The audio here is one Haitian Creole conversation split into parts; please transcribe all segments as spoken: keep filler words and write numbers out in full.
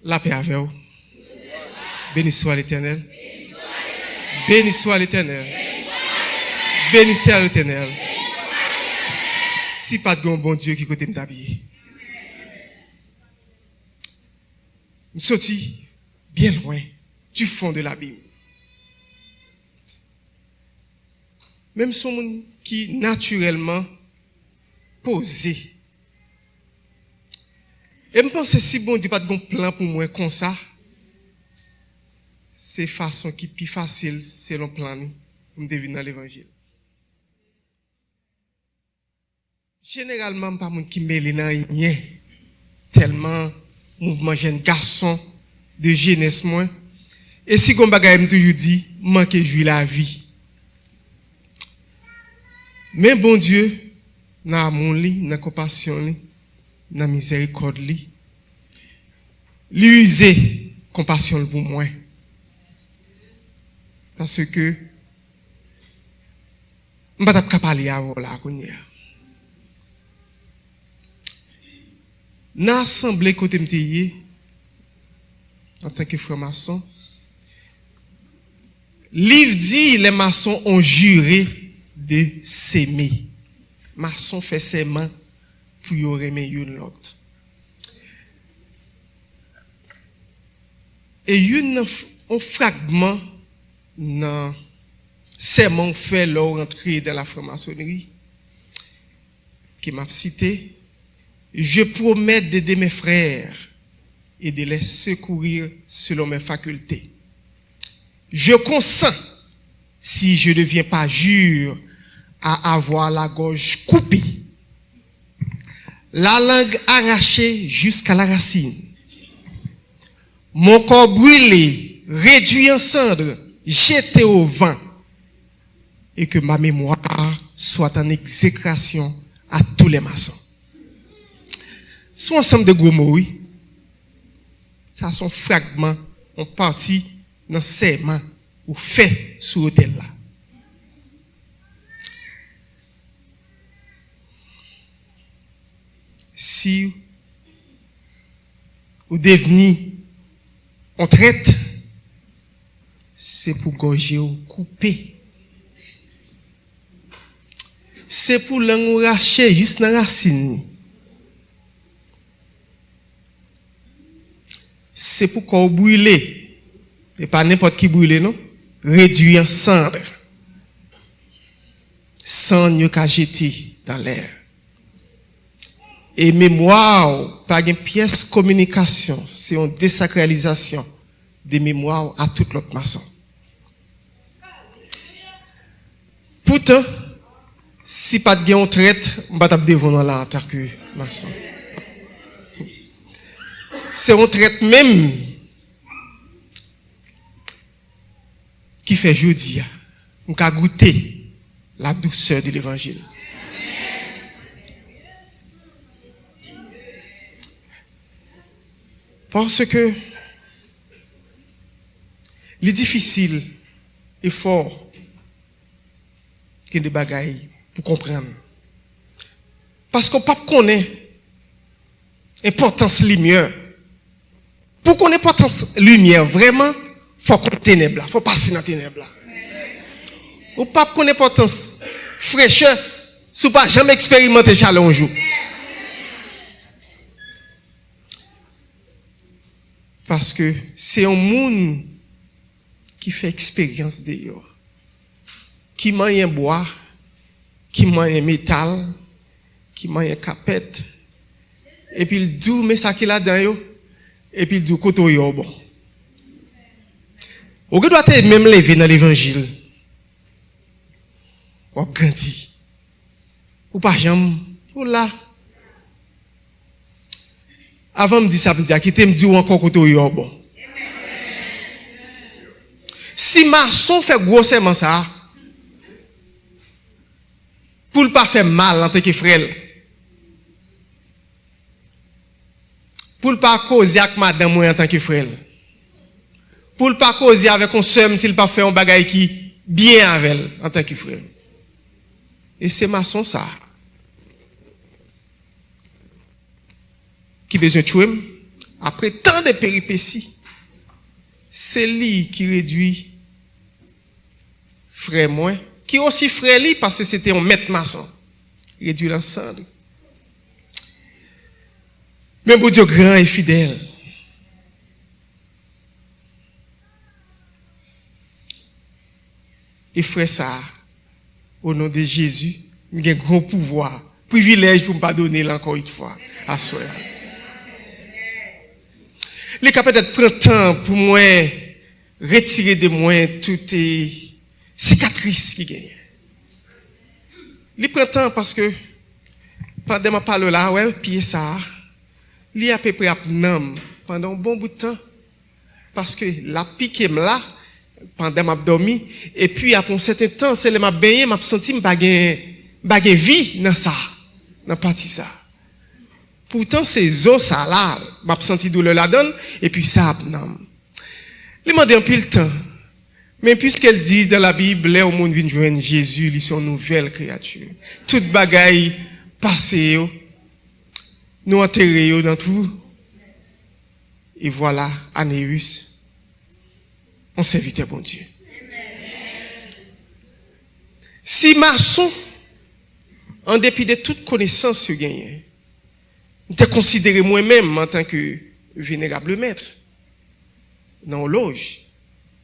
Lapè avè w. Béni soit l'Éternel. Béni soit l'Éternel. Béni soit l'Éternel. Si pa t gen yon Bondye, ki kote m t ap ye? M soti byen lwen, du fond de l'abîme. Men m se yon moun ki natirèlman poze. E m panse si Bondye pa t gen yon plan pou mwen konsa, se fason ki pi fasil, selon plan li, pou m te vin nan levanjil. Jeneralman, m pa moun ki mele nan anyen. Tèlman mouvman jèn gason de jenès mwen. E si gon bagay m toujou di, m manke jwi lavi. Men Bondye, nan amou li, nan konpasyon li, nan mizèrikòd li, li ize konpasyon l pou mwen. Paske m pa t ap ka pale avè w la kounye a. Nan asanble kote m te ye, antanke franmason, liv di, les maçons ont juré de s'aimer. Mason fè sèman pou yo renmen youn lòt. E youn nan f-, yon fragman nan sèman w fè lè w rantre dans la franc-maçonnerie, ke m ap site, je promets d'aimer mes frères et de les secourir selon mes facultés. Je consens, si je ne viens pas, jure, à avoir la gorge coupée, la langue arrachée jusqu'à la racine, mon corps brûlé, réduit en cendres, jeté au vent, et que ma mémoire soit en exécration à tous les maçons. Se yon ansanm de gwo mo, wi. Sa se yon fragman, yon pati nan sèman ou fè sou otèl la. Si ou devni yon trèt, se pou gòje w koupe. Se pou lang ou rache jis nan rasin li. Se pou kò w brile. E pa nenpòt ki brile, non. Réduit en cendres. Sann yo ka jete dans l'air. E memwa w, pa gen pyès kominikasyon, se yon desakralizasyon de memwa w a tout lòt mason. Poutan, si pa t gen yon trèt, m pa t ap devan w la antanke mason. Se yon trèt menm ki fè jodi a, m ka goute la douceur de l'évangile. Paske li difisil e fò gen de bagay pou konprann. Paske w p ap konnen enpòtans limyè. Pou w konn enpòtans limyè vrèman, fò w konn tenèb la, fò w pase nan tenèb la. Ou p ap konn enpòtans frechè si w pa janm eksperimante chalè yon jou. Paske se yon moun ki fè eksperyans deyò, ki manyen bwa, ki manyen metal, ki manyen kapèt, epi l di w, men sa ki ladan yo, epi l di w, kote w ye w bon. Ou gen dwa te menm leve nan levanjil, w ap grandi. Ou pa janm, ou la. Avan m di sa m di a, kite m di w ankò kote w ye w bon. Si mason fè gwo sèman sa a, pou l pa fè mal antanke frè l, pou l pa koze ak madanm mwen antanke frè l, pou l pa koze avèk yon sè m si l pa fè yon bagay ki byen avè l antanke frè l. E se mason sa a ki bezwen tchwe m apre tan de peripesi, se li ki redwi frè mwen, ki osi frè li, paske se te yon mèt mason, redwi l an sann. Men Bondye gran e fidèl. E frè sa a, o non de Jezi, m gen gwo pouvwa, privilèj pou m padone l ankò yon fwa aswè a. Li ka petèt pran tan pou mwen retire de mwen tout, eh, sikatris ki genyen. Li pran tan paske pandan m ap pale w la, wè pye sa a, li apeprè ap nanm pandan yon bon bout tan. Paske l ap pike m la, pandan m ap dòmi, epi apre yon sèten tan, se lè m ap benyen, m ap santi m pa gen, m pa gen vi nan sa, nan pati sa. Poutan se zo sa la, m ap santi doulè ladan l, epi sa ap nanm. Li mande anpil tan. Men piske l di dan Labib, lè yon moun vin jwenn Jezi, li se yon nouvèl kreyati. Tout bagay pase yo, nou antere yo nan twou. E vwala Aneus, yon sèvitè Bondye. Si mason, an depi de tout konesans yo genyen, m te konsidere mwen menm antanke venerable maître nan yon loj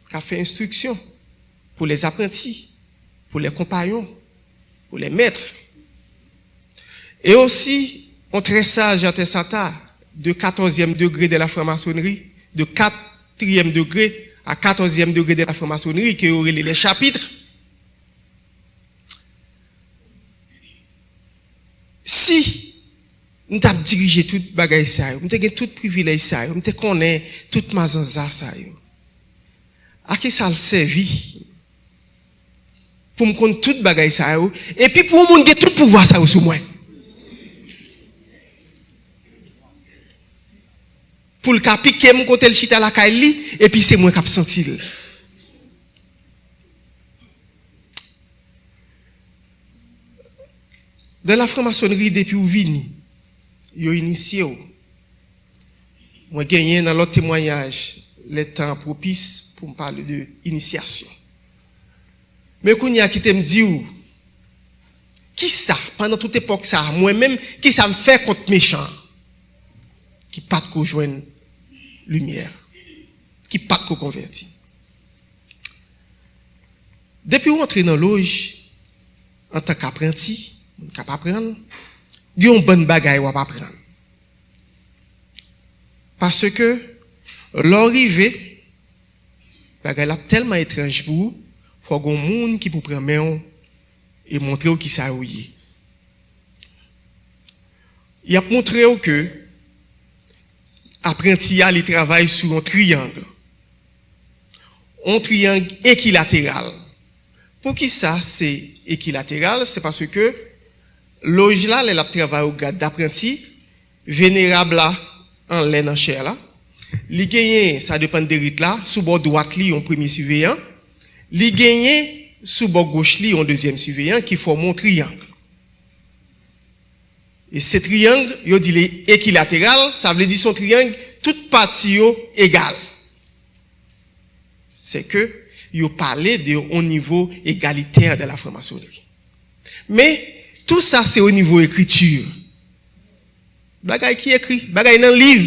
k ap fè enstriksyon pou lèzapranti, pou lèkonpayon, pou lèmèt. E osi, yon trè saj atestata de katòzyèm degre de la franmasonri, de katriyèm degre a katòzyèm degre de la franmasonri, ke yo rele lèchapitre. Si m t ap dirije tout bagay sa yo, m te gen tout privilèj sa yo, m te konnen tout mazanza sa yo, a ki sa l sèvi pou m konn tout bagay sa yo, epi pou yon moun gen tout pouvwa sa yo sou mwen? Pou l ka pike m kote l chita lakay li, epi se mwen k ap santi l. Dan la franmasonri, depi w vini, yo inisye w. Mwen genyen nan lòt temwayaj, lè tan an pwopis pou m pale de inisyasyon. Men kounye a kite m di w, kisa, pandan tout epòk sa a, mwen menm, kisa m fè kont mechan an ki pa t ko jwenn limyè, ki pa t ko konvèti? Depi w antre nan loj, antank apranti, moun k ap aprann, gen yon bann bagay w ap aprann. Paske, lè w rive, bagay la ap tèlman etranj pou ou, fò gen yon moun ki pou pran men w e montre w kisa w ye. Y ap montre w ke apranti a, li travay sou yon triyang. Yon triyang ekilateral. Poukisa se ekilateral? Se paske loj la, lè l ap travay o grad dapranti, venerab la anlè nan chè la, li genyen, sa depann de rit la, sou bò dwat li, yon premye siveyan, li genyen sou bò goch li, yon dezyèm siveyan ki fòme yon triyang. E se triyang, yo di li ekilateral, sa vle di se yon triyang, tout pati yo egal. Se ke yo pale de yon nivo egalitè de la franmasonri. Men, tou sa se o nivo ekriti. Bagay ki ekri, bagay nan liv.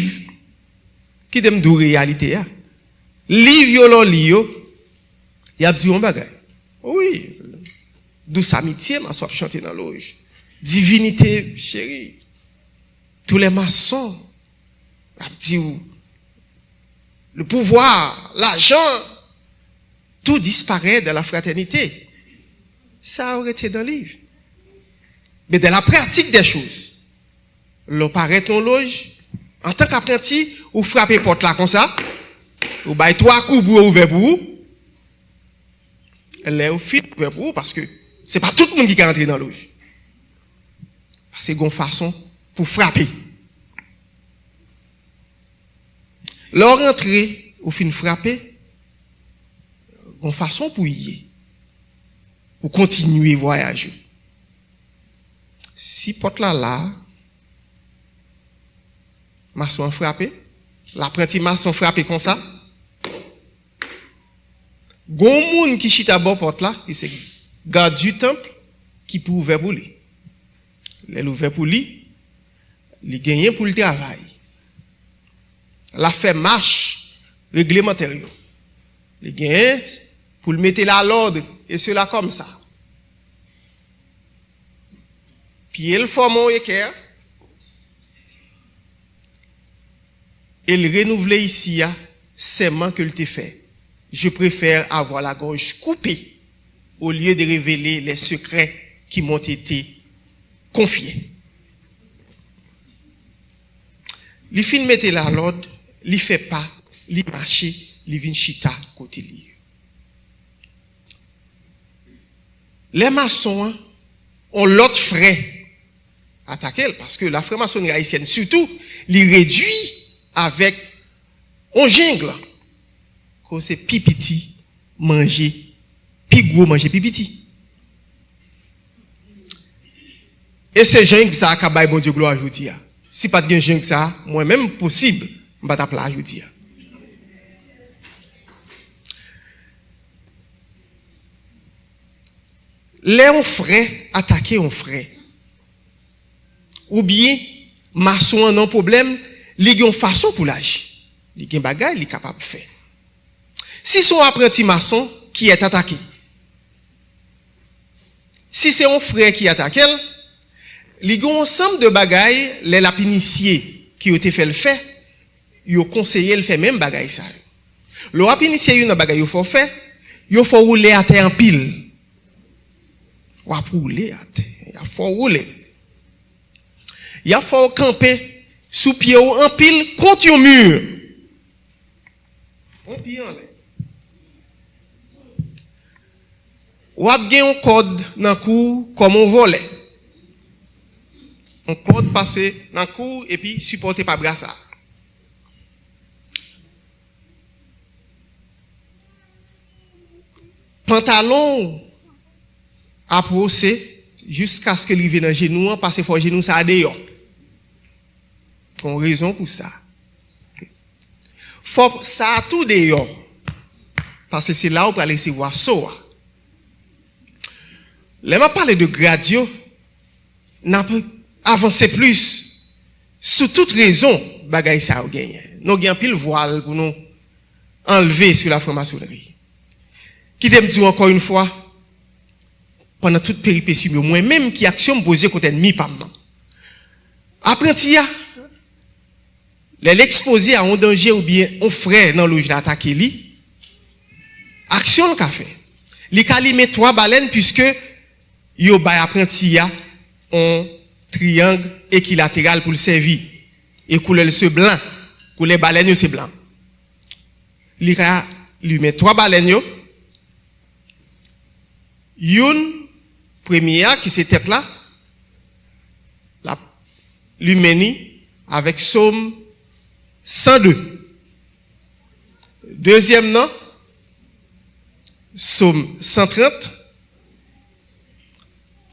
Kite m di w reyalite a. Liv yo, lè w li yo, y ap di w yon bagay. Wi, dous amitye, mason ap chante nan loj. Divinité chérie, tous les maçons ap di w, le pouvoir, lajan, tout disparaît dans la fraternité. Sa yo rete nan liv. Men dans la pratique des choses, lè w parèt nan loj, antank apranti, ou frape pòt la konsa, ou bay twa kou pou yo ouvè pou ou. Lè yo fin ouvè pou ou, paske se pa tout moun ki ka antre nan loj. Paske gon fason pou frape. Lè w rantre, ou fin frape, gon fason pou ye. Ou kontinye vwayaj ou. Si pòt la la, mason an frape, Lapranti mason frape konsa. Gon moun ki chita bò pòt la, ki se gad di tanp, ki pou ouvè pou li. Lè l ouvè pou li, li genyen pou l travay. L ap fè mach reglemantè yo. Li genyen pou l mete lalòd e sela kòmsa. Pye l fòme yon ekè, e l renouvle isi a sèman ke l te fè. Je préfère avoir la gorge coupée au lieu de révéler les secrets qui m'ont été confiés. Li fin mete lalòd, li fè pa, li mache, li vin chita kote li ye. Lè mason an, yon lòt frè atake l, paske lafranmasonri ayisyèn sitou, li redui avèk yon jeng, kote se pi piti manje pi gwo, manje pi piti. E se jeng sa a k ap bay Bondye glwa jodi a. Si pa t gen jeng sa a, mwen menm, posib, m pa t ap la jodi a. Lè yon frè atake yon frè, oubyen mason an nan pwoblèm, li gen yon fason pou l aji. Li gen bagay li kapab fè. Si se yon apranti mason ki èt atake, si se yon frè ki atake l, li gen yon ansanm de bagay, lè l ap inisye, ke yo te fè l fè, yo konseye l fè menm bagay sa yo. Lè w ap inisye youn nan bagay yo fè w fè, yo fè w woule atè anpil. W ap woule atè, y ap fè w woule. Y ap fè w kanpe sou pye w anpil kont yon mi. Yon pye anlè. W ap gen yon kòd nan kou w kòm yon vòlè. Yon kòd pase nan kou w epi sipòte pa brasa. Pantalon w ap wose jiskaske l rive nan jenou an, paske fò jenou sa a deyò. Gon rezon pou sa. Fò sa a tou deyò, paske se la ou pral resevwa so a. Lè m ap pale de grad yo, n ap avanse plis sou tout rezon bagay sa yo genyen. Nou gen anpil vwal pou nou anlve sou lafranmasonri. Kite m di w ankò yon fwa, pandan tout peripesi m yo, mwen menm ki aksyon m poze kont ènmi pa m nan. Apranti a, lè l ekspoze a yon danje oubyen yon frè nan loj la atake li, aksyon l ka fè, li ka limen twa balèn, piske yo bay apranti a yon triyang ekilateral pou l sèvi. E koulè l se blan. Koulè balèn yo se blan. Li ka limen twa balèn yo. Youn, premye a, ki se tèt la, l ap limen li avèk Sòm san de. Dezyèm nan, Sòm san trant.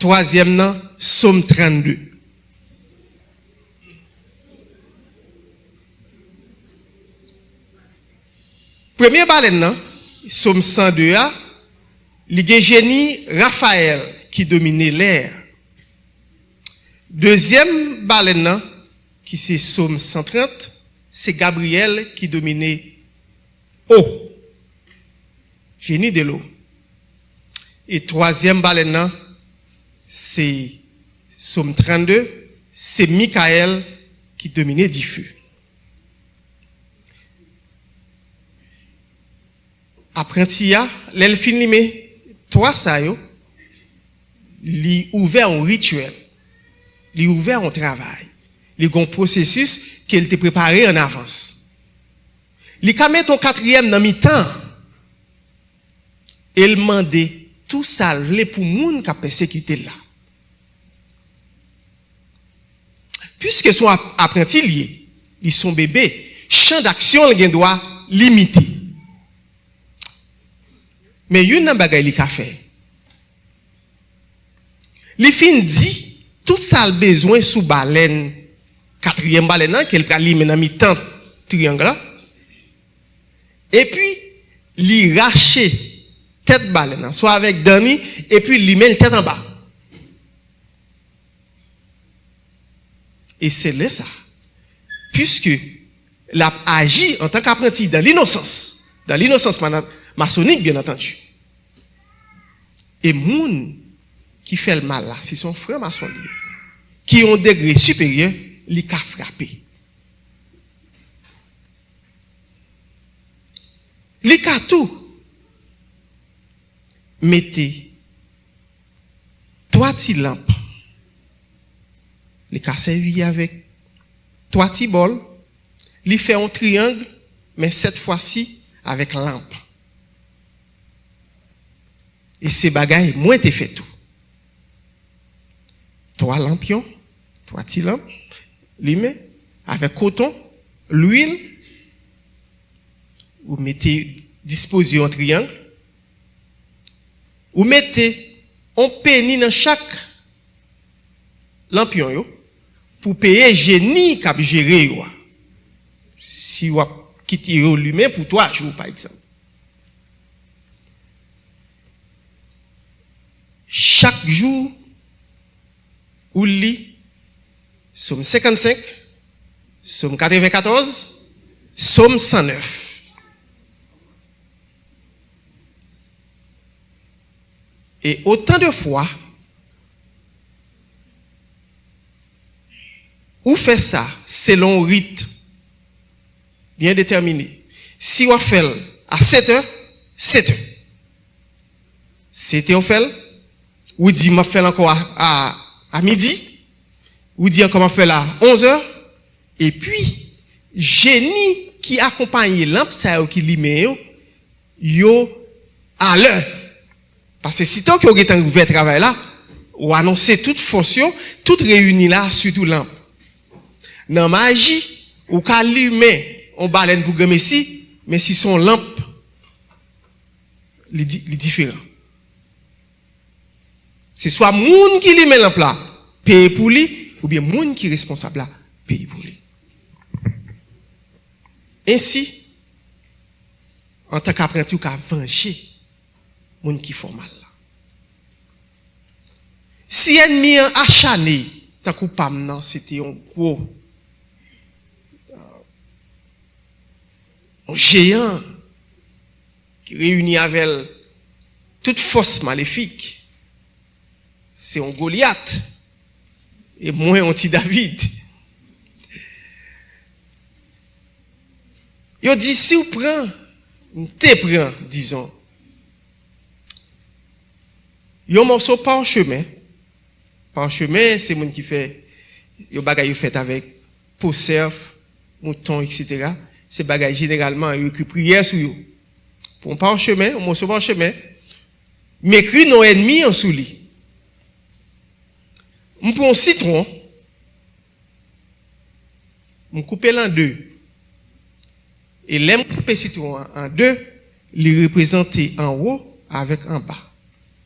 Twazyèm nan, Sòm trannde. Premye balèn nan, Sòm san de a, li gen jeni Rafayèl ki domine lè a. Dezyèm balèn nan, ki se Sòm san trant, se Gabriyèl ki domine o, jeni de lo. E twazyèm balèn nan, se Sòm trannde, se Mikayèl ki domine dife. Apranti a, lè l fin limen twa sa yo, li ouvè yon rityèl, li ouvè yon travay, li gen yon pwosesis ke l te prepare an avans. Li ka mete yon katriyèm nan mitan an, e l mande tou sa l vle pou moun k ap pèsekite l la. Piske se yon ap-, apranti l ye, li se yon bebe, chan daksyon l gen dwa limite. Men youn nan bagay li ka fè, li fin di tout sa l bezwen sou balèn, katriyèm balèn nan, ke l pral limen nan mitan triyang la. Epi, li rache tèt balèn nan, swa avèk dan li, epi li limen l tèt anba. E se lè sa, piske l ap aji antanke apranti dan linosans, dan linosans mana-, masonik, byen antandi. E moun ki fè l mal la, si se yon franmason li ye, ki yon degre siperyè, li ka frape. Li ka tou mete twa ti lanp. Li ka sèvi avèk twa ti bòl. Li fè yon triyang, men sèt fwa si avèk lanp. E se bagay mwen te fè tou. Twa lanpyon, twa ti lanp, limen, avèk koton, lwil, ou mete, dispoze yon triyang, ou mete yon peni nan chak lanpyon yo pou peye jeni k ap jere yo a. Si w ap kite yo limen pou twa jou, pa egzanp. Chak jou, ou li Sòm senkannsenk, Sòm katrevenkatòz, Sòm san nèf. E otan de fwa ou fè sa selon yon rit byen detèmine. Si w ap fè l a sèt è, sèt è. Sèt è w fè l, ou di, "M ap fè l ankò a, a, a midi." Ou di ankò, "M ap fè l a onz è." Epi, jeni ki akonpaye lanp sa yo ki limen yo, yo alè. Paske sitò ke w gentan ouvè travay la, ou anonse tout fòs yo, tout reyini la, sitou lanp. Nan maji, ou ka limen yon balèn pou granmesi, men si se yon lanp, li di-, li diferan. Se swa moun ki limen lanp la peye pou li, oubyen moun ki responsab la peye pou li. Ensi, antanke apranti, ou ka vanje moun ki fè w mal la. Si ènmi an achane, tankou pa m nan, se te yon gwo, yon jeyan ki reyini avè l tout fòs malefik. Se yon Golyat. E mwen, yon ti David. Yo di, si w pran, m te pran, dizon, yon mòso pachemen. Pachemen, se moun ki fè, yo bagay yo fèt avèk po sèf, mouton, etsetera. Se bagay jeneralman, yo ekri priyè sou yo. Pran pachemen, yon mòso pachemen, m ekri non ènmi an sou li. M pran yon sitwon, m koupe l an de. E lè m koupe sitwon an an de, li reprezante anwo avèk anba.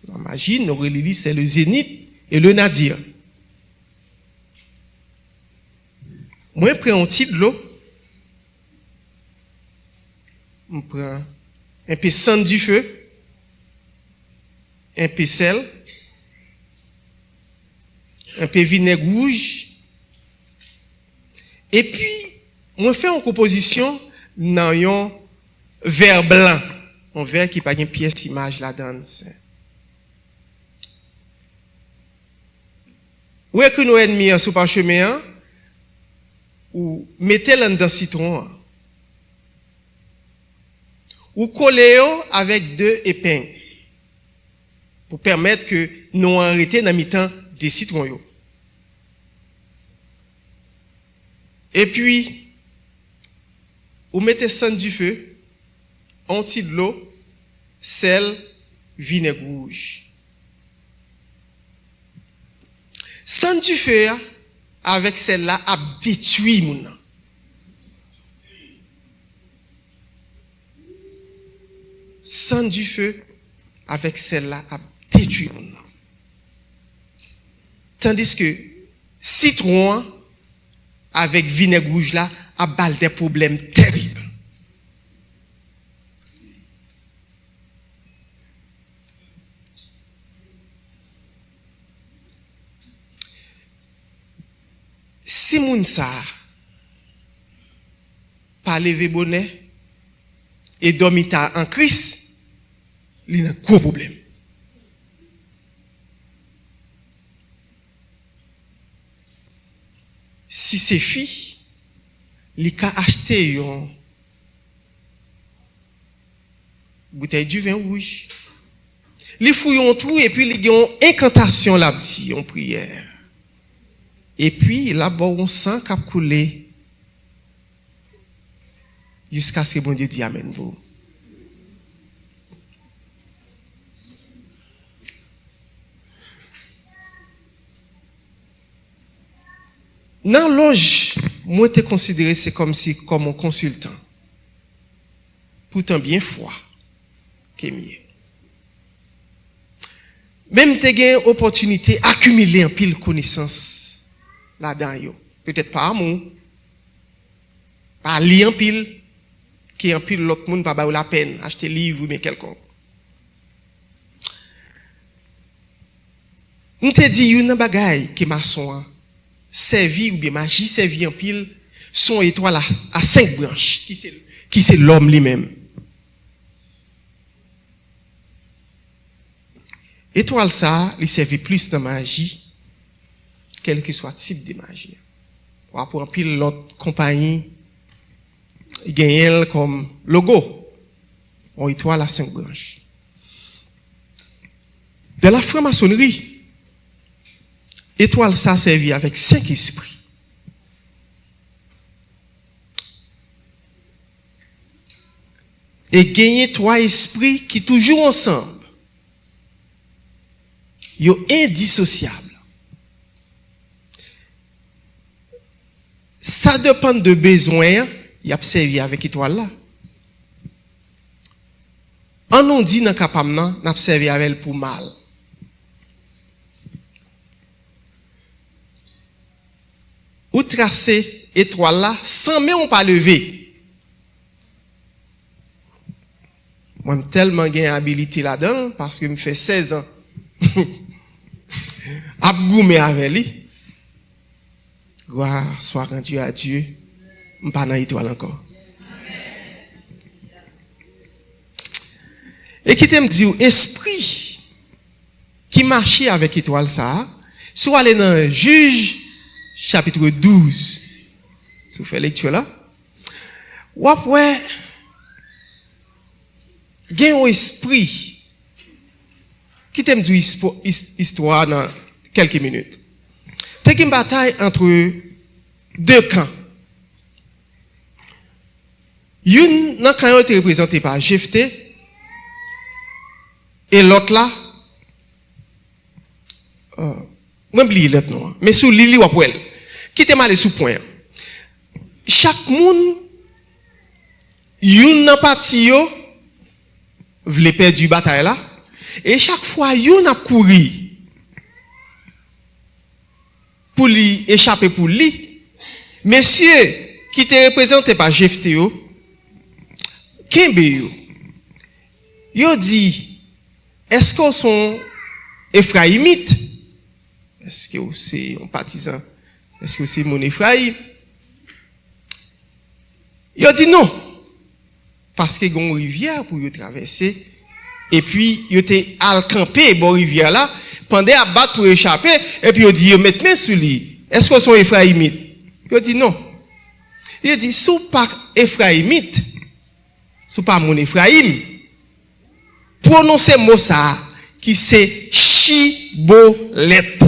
Nan maji, nou rele li, c'est le zénith et le nadir. Mwen pran yon ti dlo, m pran enpe sann dife, enpe sèl, enpe vinèg wouj, epi mwen fè yon konpozisyon nan yon vè blan, yon vè ki pa gen pyès imaj ladan l, sen. Ou ekri non ènmi an sou pachemen an, ou mete l anndan sitwon an. Ou kole yo avèk de epeng pou pèmèt ke non an rete nan mitan de sitwon yo. Epi, ou mete sann dife, yon ti dlo, sèl, vinèg wouj. Sann dife a avèk sèl la ap detwi moun nan. Sann dife avèk sèl la ap detwi moun nan. Tandiske sitwon an avèk vinèg wouj la ap ba l de pwoblèm terib. Si moun sa a pa leve bonè e dòmi ta an Kris, li nan gwo pwoblèm. Si se fi, li ka achte yon boutèy diven wouj. Li fouye yon twou epi li gen yon enkantasyon l ap di, yon priyè. Epi l ap ba w yon san k ap koule jiskaske Bondye di amèn pou ou. Nan lòj, mwen te konsidere se kòmsi kòm yon konsiltan. Poutan byen fwa ke m ye. Men m te gen opòtinite akimile anpil konesans ladan yo. Petèt pa amou, pa li anpil, ke anpil lòt moun pa ba yo lapèn, achte liv oubyen kèlkonk. M te di youn nan bagay ke mason an sèvi oubyen maji sèvi anpil, se yon etwal a, a senk branch, ki se, ki se lòm li menm. Etwal sa a, li sèvi plis nan maji, kèlkeswa tip de maji. W ap wè anpil lòt konpayi genyen l kòm logo, yon etwal a senk branch. Dans la franc-maçonnerie, etwal sa sèvi avèk senk espri. E genyen twa espri ki toujou ansanm. Yo endisosyab. Sa depann de bezwen an, y ap sèvi avèk etwal la. An nou di nan ka pa m nan, n ap sèvi avè l pou mal. Ou trase etwal la san men w pa leve. Mwen, m tèlman gen abilite ladan l, paske m fè sèz an ap goumen avè li. Gloire soit rendue à Dieu. M pa nan etwal ankò. E kite m di w, espri ki mache avèk etwal sa a, si w ale nan Jij, chapit douz, si w fè lekti la, w ap wè gen yon espri. Kite m di w ispo-, is-, istwa a nan kèlke minit. Te gen batay antre de kan. Youn nan kan yo te reprezante pa Jefte, e lòt la, euh, mwen bliye lòt non an, men si w li li, w ap wè l. Kite m ale sou pwen an. Chak moun, youn nan pati yo, vle pèdi batay la, e chak fwa youn ap kouri pou li echape pou li, mesye ki te reprezante pa Jefte yo kenbe yo. Yo di, èske w se yon Efrayimit? Èske w se yon patizan? Èske w se moun Efrayim? Yo di non. Paske gen yon rivyè pou yo travèse. Epi yo te al kanpe bò rivyè la. Pandan y ap bat pou yo chape, epi yo di yo met men sou li. Èske w se yon Efrayimit? Yo di non. Yo di, si w pa Efrayimit, si w pa moun Efrayim, pwononse mo sa a ki se chibolèt.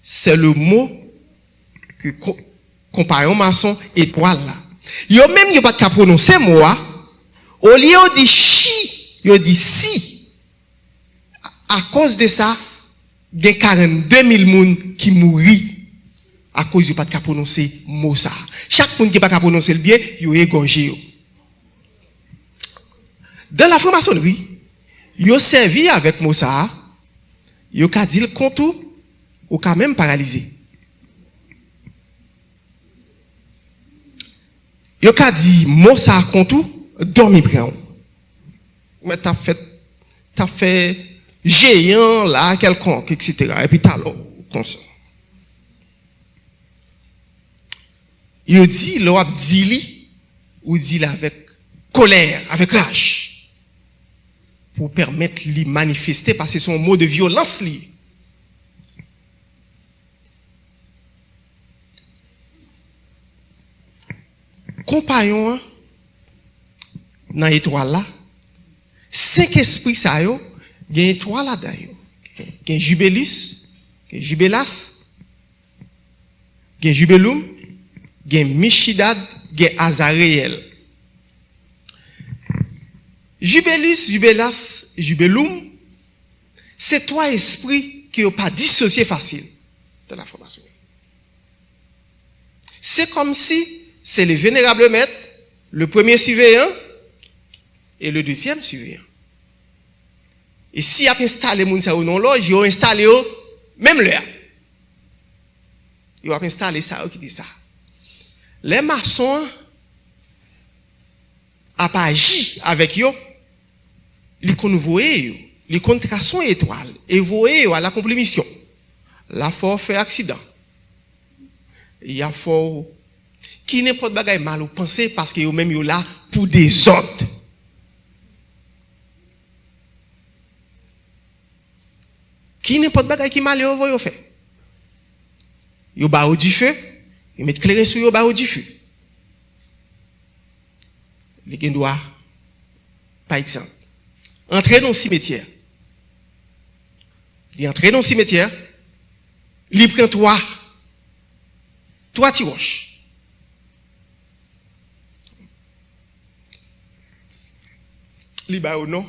C'est le mot ke ko-, konpayon mason etwal la. Yo menm, yo pa t ka pwononse mo a. Olye yo di chi, yo di si. Akoz de sa, gen karannde mil moun ki mouri akoz yo pa t ka pwononse mo sa a. Chak moun ki pa ka pwononse l byen, yo egòje yo. Dans la franc-maçonnerie, yo sèvi avèk mo sa a, yo ka di l kont ou, ou ka menm paralize. Yo ka di mo sa a kont ou, dòmi pran w. Ou mèt t ap fè, t ap fè jeyan la, kèlkonk, etsetera. Epi talè w konsa. Yo di, lè w ap di li, ou di li avèk kolè, avèk raj, pou pèmèt li manifeste, paske se yon mo de vyolans li ye. Konpayon an nan etwal la, senk espri sa yo, gen twa ladan yo. Gen Jibelis, gen Jibelas, gen Jibelum, gen Michidad, gen Azareyèl. Jibelis, Jibelas, Jibelum, se twa espri ke yo pa disosye fasil de la fòmasyon. Se kòmsi se le venerable maître, le premye siveyan e le dezyèm siveyan. E si y ap enstale moun sa yo nan yon lòj, yo enstale yo menm lè a. Yo ap enstale sa yo ki di sa. Lè mason an ap aji avèk yo, li konn voye yo, li konn trase yon etwal e voye yo al akonpli misyon. L ap fè w fè aksidan. Y ap fè w ki nenpòt bagay mal ou panse, paske yo menm yo la pou dezòd. Ki nenpòt bagay ki mal yo voye yo fè. Yo ba yo dife, yo met kleren sou yo, ba yo dife. Li gen dwa, pa egzanp, antre nan yon simetyè. Li antre nan yon simetyè, li pran twa, twa ti wòch. Li ba yo non,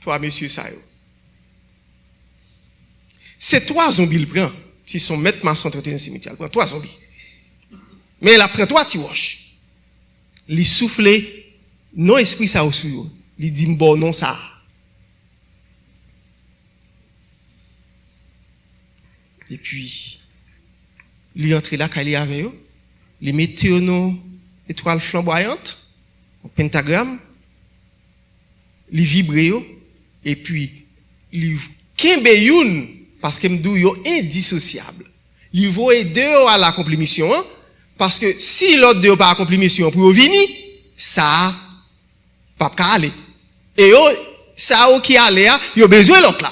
twa mesye sa yo. Se twa zonbi l pran. Si se yon mèt mason t antre nan simetyè, l pran twa zonbi. Men l ap pran twa ti wòch. Li soufle non espri sa yo sou yo. Li di, "M ba w non sa a." Epi, li antre lakay li avè yo. Li mete yo nan etwal flanbwayant, yon pentagram. Li vibre yo, epi li kenbe youn, paske m di w yo endisosyab. Li voye de yo al akonpli misyon an, paske si lòt de yo pa akonpli misyon an pou yo vini, sa a p ap ka ale. E yo, sa yo ki ale a, yo bezwen lòt la.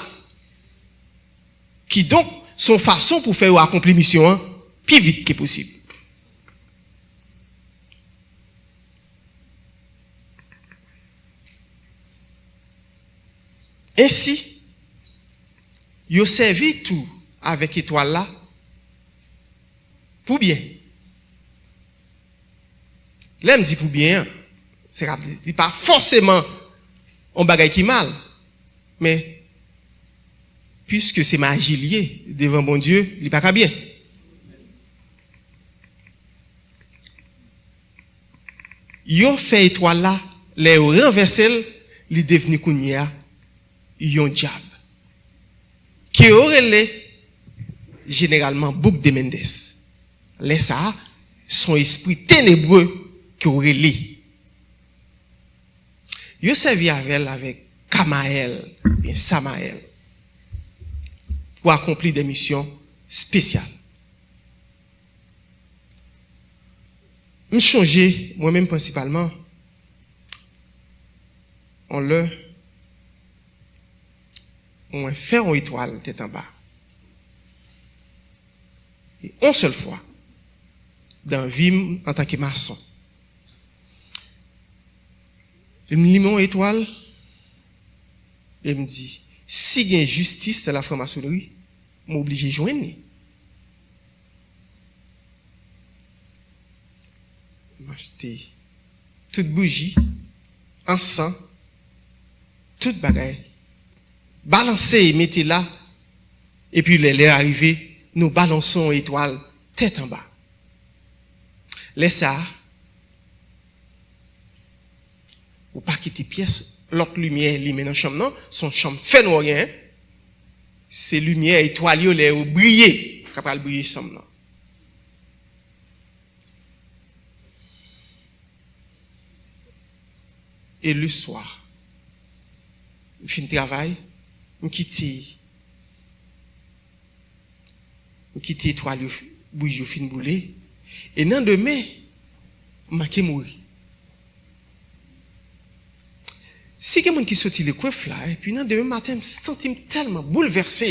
Kidonk, se yon fason pou fè yo akonpli misyon an pi vit ke posib. Ensi, yo sèvi tou avèk etwal la pou byen. Lè m di pou byen an, se ka di, li pa fòseman yon bagay ki mal, men piske se maji l ye, devan Bondye, li pa ka byen. Yo fè etwal la, lè yo ranvèse l, li devni kounye a yon dyab. Ke yo rele jeneralman Bouk de Mendes. Lè sa a, se yon espri tenebre ke yo rele. Yo sèvi avè l avèk Kamayèl, oubyen Samayèl, pou akonpli de misyon espesyal. M chonje, mwen menm prensipalman, yon lè, mwen fè yon etwal tèt anba. E yon sèl fwa, dan vi m antanke mason. M limen yon etwal, e m di, "Si gen jistis nan lafranmasonri, m oblije jwenn li." M achte tout bouji, ansan, tout bagay. Balanse, mete la, epi lè lè a rive, nou balanse yon etwal tèt anba. Lè sa a, ou pa kite pyès lòt limyè limen nan chanm nan, se yon chanm fènwa w genyen. Se limyè etwal yo lè yo briye, k ap pral briye chanm nan. E le swa, m fin travay, m kite, m kite etwal yo, bouj yo fin boule. E nan demen, m manke mouri. Si gen moun ki soti Lekwef la, epi nan demen maten, m santi m tèlman boulvèse.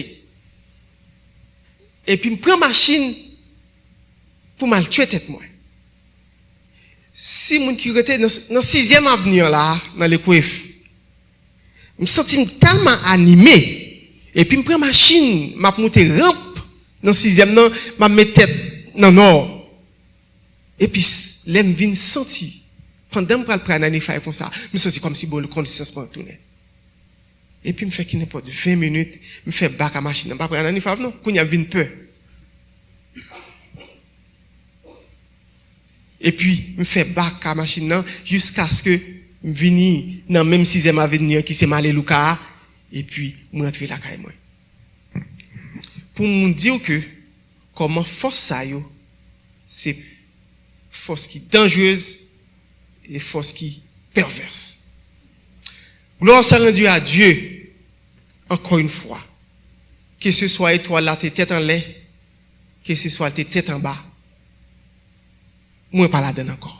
Epi m pran machin pou m al tye tèt mwen. Si moun ki rete nan, nan sizyèm avni an la, nan Lekwef, m santi m tèlman anime, epi m pran machin, m ap moute ranp nan sizyèm nan, m ap met tèt nan nò. Epi s- lè m vin santi, pandan m pral pran nanifay konsa, m santi kòmsi bon konesans mwen retounen. Epi m fè ki nenpòt ven minit, m fè bak a machin nan. M pa pran nanifay non, kounye a m vin pè. Epi m fè bak a machin nan jiskaske m vini nan menm sizyèm avni an ki se Malelouka a, epi m rantre lakay mwen. Pou m di w ke kòman fòs sa yo se fòs ki danjerez e fòs ki pèvès. Gloire soit rendue à Dieu, encore une fois. Ke se swa etwal la te tèt anlè, ke se swa l te tèt anba, mwen pa ladann ankò.